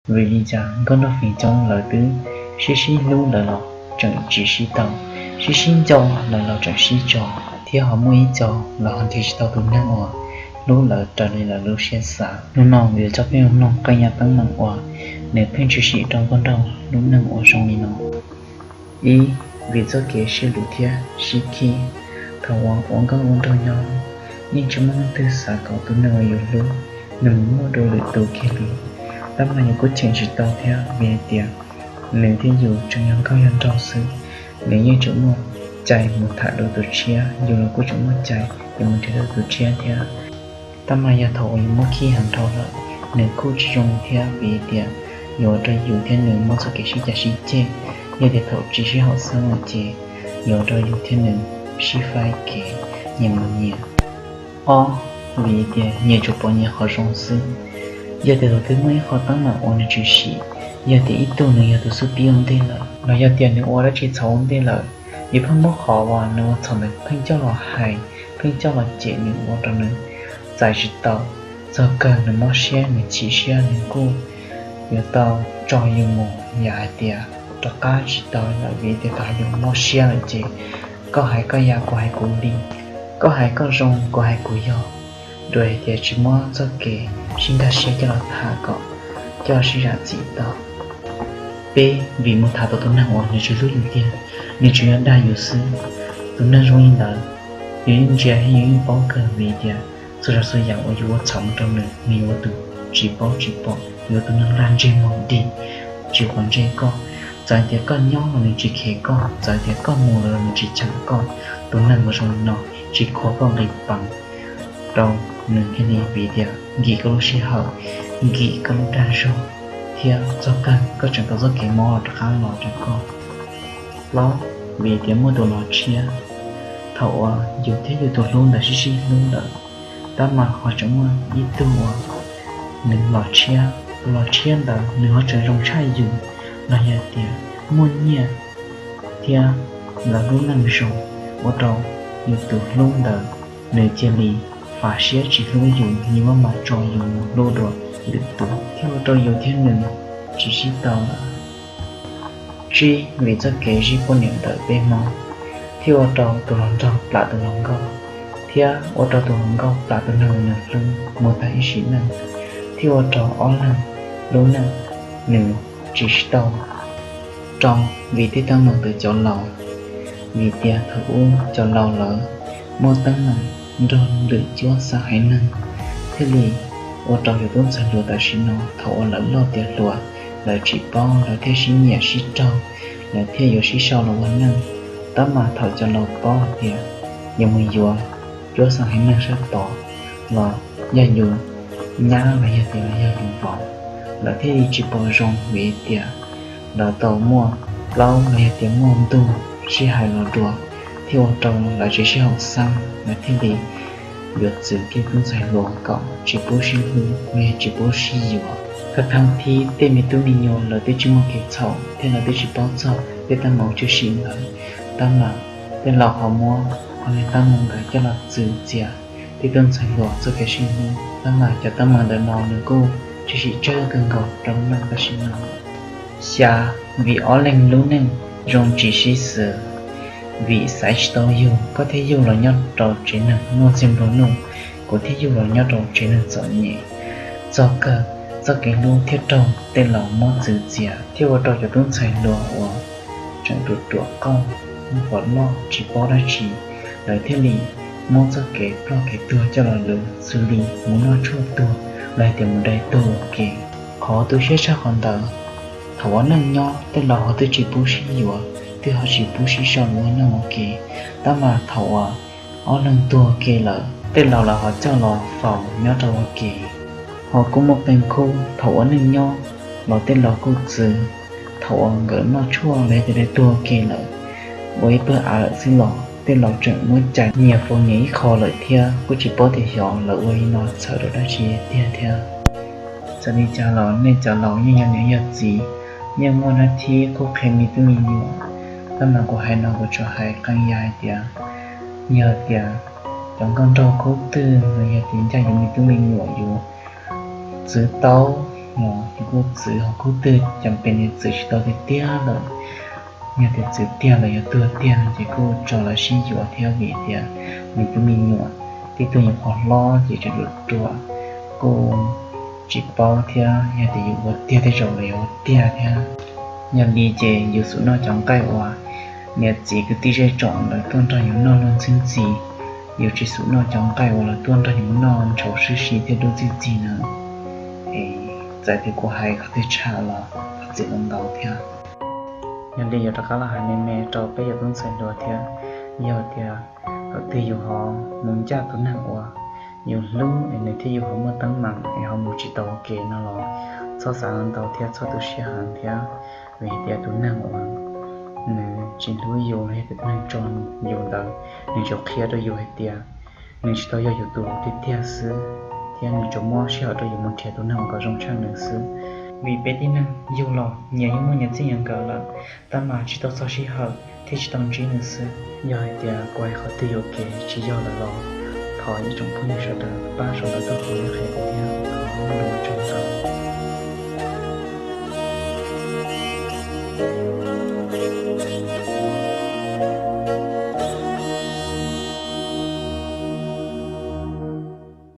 Vim li cas nkauj nraug feem coob lawv twb sib sib hlub lawm los tseem tsis sib tau, sib sib nco lawm los tseem sib tso, thiab ho muaj ib co los ho nrhiav tsis tau tus neeg uas hlub lawv raws li lawv lub siab xav. Hnub no kuv yuav coj peb mloog qee yam teeb meem uas nws pheej tshwm sim rau nkauj nraug lub neej ua zoo li no. Ib, vim txoj kev sib luv thiab sib khib. Thaum uas ua nkauj ua nraug nyob, yeej tsis muaj leej twg xav kom tus neeg uas yus hlub nws mus muaj dua lwm tus kiag li. Tab mas yus kuj cheem tsis tau thiab vim hais tias nws thiab yus tseem yog nkauj yog nraug xwb, nws yeej tseem muaj cai mus tham dua tus tshiab, yus los kuj tseem muaj cai yuav mus nrhiav dua tus tshiab thiab. Tab mas yog thaum uas yus muab khib heev dhau lawm, nws kuj tsis zoo thiab vim tias yuav ua rau yus thiab nws muaj txoj kev sib cav sib ceg. Yog tias thaum tsis sib haum xeeb lawm ces yuav ua rau yus thiab nws sib faib kev nyias mus nyias. Ob, vim tias nyias tsuas pom nyias qhov zoo xwb. Yog tias thaum twg muaj ib qho teeb meem uas nws tshwm sim, yog tias ib tug nws yog tus xub pib ua ntej lawm los yog tias nws ua dab tsi txhaum ua ntej lawm, yus pheej muab qhov uas nws ua txhaum ntawd pheej coj los hais, pheej coj los cem nws ua rau nws txais tsis tau. Txog kawg nws mob siab nws chim siab nws kuj yuav tau tso yus mus yam hais tias rov qab tsis tau lawm vim tias tau yus mob siab lawm ces koj hais koj yam kuv hais kuv li, koj hais koj zoo kuv hais kuv yog, dua hais tias tsis muab txoj kev sib nkag siab coj los tham kom coj sib zam txim tau. Peb, vim mus tham tau tus neeg uas nws tsis hlub yus tiag, nws tsuas yog dag yus xwb. Tus neeg zoo li ntawd yus yeej ntsia thiab yus yeej paub kawg vim tias txhua tsav txhua yam uas yus ua txhaum mus rau nws, nws yuav ua tus tsis paub tsis pom, yuav ua tus neeg lag ntseg mus dig, tsis quav ntsej koj. Txawm tias koj nyob los nws tsis khev koj, txawm tias koj mus lawm los nws tsis cheem koj. Tus neeg uas zoo li no tsis khuam koj nqi peev rau nws kiag li vim tias nkim koj lub sij hawm, nkim koj lub dag zog, thiab txog kawg koj tseem tau txoj kev mob los rov qab los rau koj. Plaub, vim tias muaj tus los tshiab. Thaum uas yus thiab yus tus hlub ntawd sib sib hlub lawm, tab mas ho tseem muaj ib tug uas nws los tshiab. Tus los tshiab ntawd nws ho tseem zoo tshaj yus, los yog tias muaj nyiaj thiab lawv lub neej zoo, ua rau yus tus hlub ntawd nws cia li fam siab tsis hlub yus, nws maj mam tso yus mus hlub dua lwm tus, thiaj ua rau yus thiab nws tsis sib tau lawm. Tsib, vim txoj kev zij poj niam ntawm peb Hmoob, thiaj ua rau tus hluas nraug plam tus hluas nkauj, thiab ua rau tus hluas nkauj plam tus neeg uas nws hlub mus tag ib sim neej, thiaj ua rau ob leeg lub neej nws tsis sib tau. Rau, vim tej teeb meem ntawm cov laus, vim tias thaum ub cov laus lawv muaj teeb meem nrog lwm cuab xeem haiv neeg, thiaj li ua rau cov tub ntxhais hluas tam sim no thaum uas lawv loj tiav hluas, lawv tsis paub, lawv thiaj sib nyiam sib raug, lawv thiaj yuav sib sau los ua neej. Tab mas thaum cov laus paub hais tias yuav mus yuav cuab xeem haiv neeg sab tod los yog yus nyab los yog tias los yog yus vauv, lawv thiaj li tsis pom zoo vim tias lawv tau muaj plaub los yog tias muaj ntuj sib hais los dua, thiaj ua rau lawv tsis sib haum xeeb, lawv thiaj li yuav txwv kiag tub ntxhais hluas kom tsis pub sib hlub los yog tsis pub sib yuav. Thaj thaj thib tej me tub me nyuam lawv twb tsis muaj kev txhaum thiab lawv twb tsis paub txog tej teeb meem tshwm sim ntawd, tab mas tej laus ho muab qhov niag teeb meem ntawd coj los txwv txiav tej tub ntxhais hluas txoj kev sib hlub. Tab mas cov teeb meem ntawm no nws kuj tshwm sim tsawg kawg nkaus rau lub neej tam sim no. Xya, vim ob leeg lub neej zoo tsis sib xws. Vim xaiv tsis tau yug, koj thiaj yug los nyob rau tsev neeg muaj txiag nplua nuj, kuv thiaj yug los nyob rau tsev neeg txom nyem. Txog kawg txoj kev hlub thiaj raug tej laus muab txwv txiav, thiaj ua rau cov tub ntxhais hluas uas tseem ruam ruam qauj, pom loj tsis paub dab tsi, lawv thiaj li muab txoj kev ploj kev tuag coj los luv xws li mus noj tshuaj tuag los hais tias mus dai tuag ua ke. Qhov tu siab tshaj qhov ntawd, thaum ua neej nyob tej laus ho twb tsis pub sib yuav, twb ho tsis pub sib sau los ua neej ua ke, tab mas thaum uas ob leeg tuag ua ke lawm tej laus lawv ho coj los faus nyob rau ua ke. Ho kuj muaj qee khub thaum ua neej nyob los tej laus kuj txwv, thaum uas nkawd noj tshuaj los yog tias dai tuag ua ke lawm, ua ib pawg av lawm xwb los tej laus tseem muab cais nyias faus nyias ib qho lawm thiab kuj tsis paub tias xyov lawv ua li no txhawm rau dab tsi tiag thiab. Txawm li cas los nej cov laus yeej yog niam yog txiv, yeej muaj nab thib qhuab qhia me tub me nyuam, tab mas kuv hais no kuv tsuas hais qee yam hais tias yog tias cov nkauj nraug qub twg los yog tias ncaj yus me tub me nyuam yuav txwv tau Nws kuj txwv ho kuj twb cov pem nws txwv tsis tau tiag tiag lawm. Yog tias txwv tiag lawm yuav tuag tiag no ces kuj tso lawv sib yuav thiab vim tias nws tus me nyuam tib tug nyuam qhuav hlob ces tseem ruam ruam, kuj tsis paub thiab yog tias yus ua tiag tej zaum los yuav ua tiag thiab. Yog li ces yus xub noj cov nqaij uas niam txiv kwv tij zej tsom lawv tuaj nrog yus noj luag ntxhi ntxhi, yus tsis xub noj cov nqaij uas lawv tuaj nrog yus noj ntshauv sib si thiab dub txij txig na. Es txawm tias kuv hais qhov twg tshaj los thov txim ntau thiab. Yog li yuav rov qab los hais me me rau peb yog tub ntxhais hluas thiab, yog tias thaum twg yus ho mus ncaj tus neeg uas yus hlub es nws thiab yus ho muaj teeb meem es ho mus tsis tau ua ke no los txhob xav ntau thiab txhob tu siab heev thiab, vim tias tus neeg uas nws tsis hlub yus los yog tias tus neeg tso yus ntawd, nws tsuas qhia rau yus hais tias nws tsis tau yog yus tus tiag tiag xwb, thiab nws tsuas muab sij hawm rau yus mus nrhiav tus neeg uas kom zoo tshaj nws xwb. Vim peb tib neeg yug los nyias yeej muaj nyias txij nyias nkawm lawm, tab mas tsis tau txog sij hawm thiab tsis tau ntsib nws xwb. Yog hais tias kuv hais qhov twg yuam kev tsis yog lawm los thov ib tsoom phooj ywg sawv daws pab sau ntawv tuaj qhia kuv thiab.